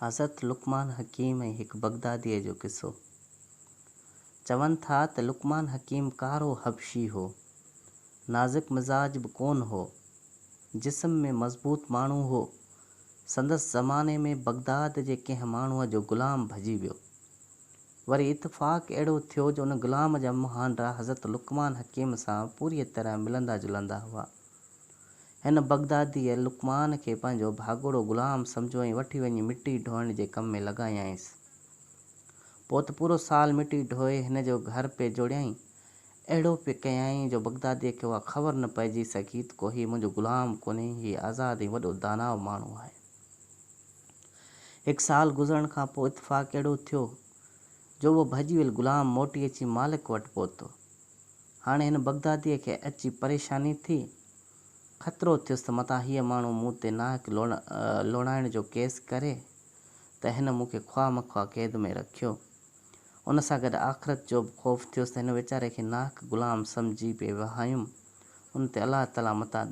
حضرت لقمان حڪيم ۽ هڪ بغداديء جو قصو. چون ٿا ته لقمان حڪيم ڪارو حبشي هو. نازڪ مزاج به ڪونه هو. جسم ۾ مضبوط ماڻهو هو. سندس زماني ۾ بغداد جي ڪنهن ماڻهوء جو غلام ڀڄي ويو. وري اتفاق اهڙو ٿيو جو ان غلام جا مهانڊا حضرت لقمان حڪيم سان پوريء طرح ملندا جلندا هئا. هن بغداديء لقمان کي پنهنجو ڀاڳوڙو غلام سمجهيو ۽ وٺي وڃي مٽي ڍوئڻ جي ڪم ۾ لڳايائينس. پوء ته پورو سال مٽي ڍوئي هن جو گهر پئي جوڙيائين. اهڙو پئي ڪيائين جو بغداديء کي اها خبر نه پئجي سگهي ته ڪو هي منهنجو غلام ڪونهي، هي آزاد ۽ وڏو داناء ماڻهو آهي. هڪ سال گذرڻ کان پوء اتفاق اهڙو ٿيو جو اهو ڀڄي ويل غلام موٽي اچي مالڪ وٽ پهتو. هاڻي هن بغداديء کي اچي پريشاني ٿي. خطرو ٿيس ته متان هيء ماڻهو مون تي ناحق لوڙائڻ جو ڪيس ڪري ته هن مون کي خواهه مخواهه قيد ۾ رکيو. ان سان گڏ آخرت جو به خوف ٿيس ته هن ويچاري کي ناحق غلام سمجهي پئي وهايم، ان تي الله تعاليٰ متان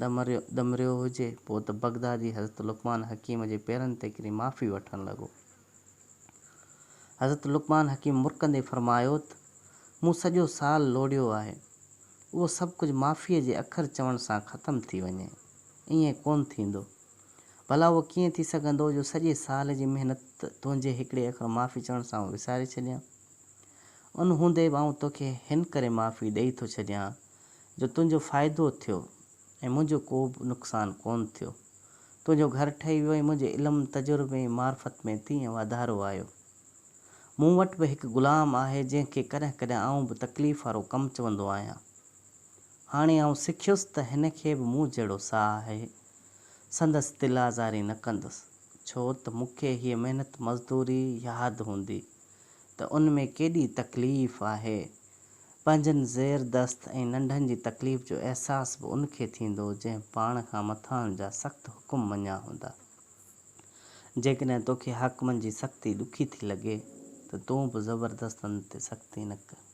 ڏمريو هجي. پوء ته بغدادي حضرت لقمان حڪيم جي پيرن تي ڪري معافي وٺڻ لڳو. حضرت لقمان حڪيم مرڪندي فرمايو ته مون سڄو سال لوڙيو آهي، اهو سڀ ڪجهه معافيء جي اکر چوڻ سان ختم ٿي وڃي، ائين ڪونه ٿيندو. ڀلا اهو ڪيئن ٿي سگهندو جو سڄي سال جي محنت تنهنجي هڪڙي اکر معافي چوڻ سان آئون وساري ڇڏيان. ان هوندي به آئون توکي هن ڪري معافي ڏئي ٿو ڇڏيان جو تنهنجو فائدو ٿيو ۽ منهنجو ڪو به نقصان ڪونه ٿيو. تنهنجو گهر ٺهي ويو ۽ منهنجي علم، تجربي ۽ معرفت ۾ تيئن واڌارو آيو. مون وٽ به هڪ غلام آهي، جنهن کي ڪڏهن ڪڏهن آئون به تڪليف وارو ڪم چوندو آهيان. هاڻي آئون سکيس ته هن کي به مون جهڙو ساهه آهي. سندس دل آزاري نه ڪندس، ڇو ته مون کي هيء محنت مزدوري ياد هوندي ته ان ۾ ڪيڏي تڪليف آهي. پنهنجن زيردست ۽ ننڍن جي تڪليف جو احساس به ان کي ٿيندو، جنهن پاڻ کان مٿانهن جا سخت حڪم مڃيا هوندا. جيڪڏهن توکي حاڪمن جي سختي ڏکي ٿي لڳي ته تون به زبردستن تي سختي نه ڪر.